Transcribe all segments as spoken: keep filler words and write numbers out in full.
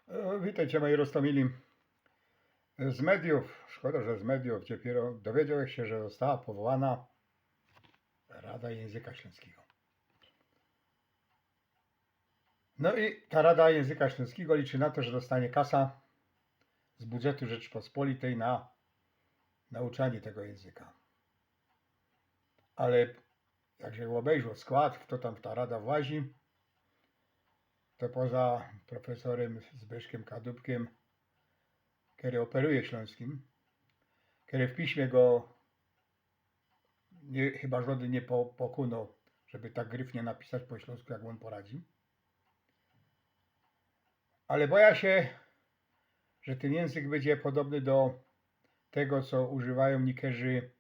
E, Witejcie, moji roztōmili. Z mediōw, szkoda, że z mediōw, dopiyro dowiedziołech sie, że została powołana Rada Jynzyka Ślōnskigo. No i ta Rada Jynzyka Ślōnskigo liczy na to, że dostanie kasa z budżetu Rzeczypospolitej na nauczanie tego jynzyka. Ale jak sie ôbejrzoł skłod, fto tam w ta rada włazi, to poza profesorym Zbyszkiym Kadupkiym, kery ôperuje ślōnskim, kery w piśmie go niy, chyba żŏdyn niy po, pokōnoł, żeby tak gryfnie napisać po ślōnsku, jak ôn poradzi. Ale bojã sie, że tyn jynzyk bydzie podobny do tego, co używajōm niykerzy,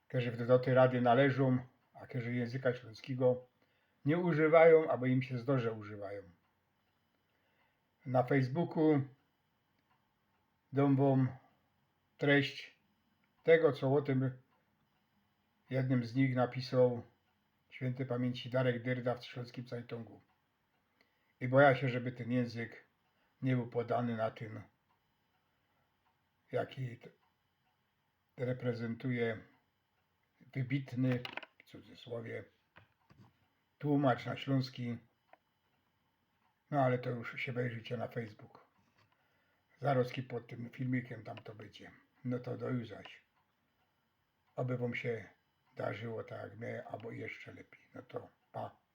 kerzy do tyj rady należōm, a kerzy jynzyka ślōnskigo niy używajōm, abo im sie zdarzi, że używajōm. Na Facebooku dōm wōm treść tego, co ô tym jednym z nich napisoł świyntyj pamiyńci Darek Dyrda w Ślōnskim Cajtōngu. I bojã sie, żeby tyn jynzyk niy bōł podany na tyn, jaki t-, reprezyntuje wybitny, w cudzysłowie, tłōmacz na ślōnski. No ale to już sie ôbejrzycie na Facebook. Zarozki pod tym filmikym tam to bydzie. No to do juzaś. Ôby wōm sie darzyło tak jak mie, abo jeszcze lepij. No to pa.